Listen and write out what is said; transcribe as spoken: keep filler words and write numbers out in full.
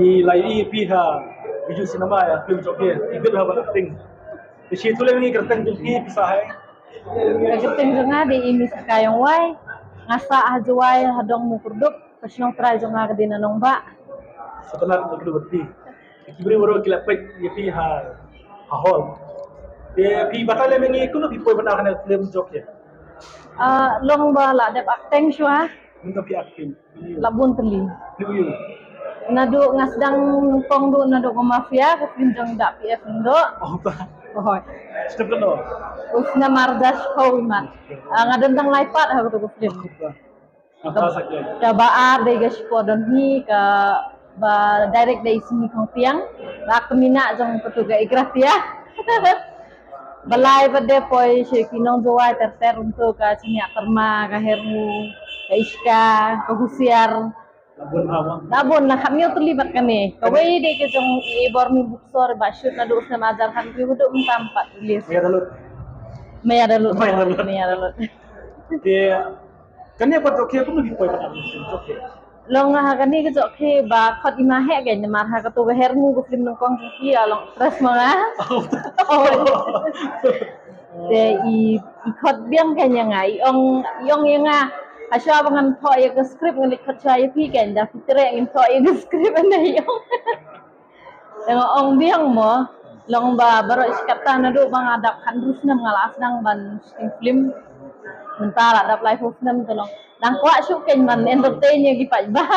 I lai i phi ha Bijou Cinema ïa film jong phi, i bit ha ban acting. Te shi tu lem ngi kyrteng jong phi pisa hai. Ka kyrteng jong nga dei i Miss Kayong Wai. Nga sah ha Jowai ha dong Mukurduk. Ka shnong trai jong nga ka dei na Nongbah. Satalat na kdu bati. Ki briew baroh ki la peit ïa phi ha ha hall. Te phi batai lem ngi kumno phi poi ban act ha film jong phi. Ah, long ba la dep acting shuwa. Mynta phi acting. La bun tylli. Phi u. Naduh nga sdang nyngkong duh naduh ka Mafia, ka film jong Da P F Lyngdoh. Oh, ba. Hooid. Step kano? U snem arhajar shiphew mat. Ah, nga don tang lai part ha kato ka film. Ba. Ka, kaba ar dei ka Shipor Don Hi, kaba direct da i Simi Khongtiang. Ba ka mina jong kato ka Igratia. Ba lai pat de poi sha ki nong Jowai ter ter, kumto ka Chiniah Terma, ka Herngu, ka Ishka, ka Husiar. La bun ha ba. La bun, la khathynñiew tylli bad kane. Kawei dei ka jong i Bormi Buksor ba shoot naduh u snem arhajar khatwei haduh mynta em pat release. Maya da lut. Maya da lut. Maya da lut. Maya da lut. Te kane pat jong phi kumno phi poi ban act film jong phi. Long ha kane ka jong phi ba khot i ma heh kein namar ha kato ka Herngu ka film nyngkong jong phi ïa long actress ma nga. Oh. Te i, i khot biang kein ïa nga, i ong, i ong ïa nga. Hashuwa ba ngan thoh ïa ka script ngan leit khot shuwa ïa phi kein, da phi treh ngin thoh ïa ka script, ynda i ong. Te nga ong biang mo, long ba baroh shi katta naduh ba nga dap khathynriew snem nga la sdang ban shooting film. Mynta la dap laiphew snem te long. Dang kwah shuh kein ban entertain ïa ki paidbah.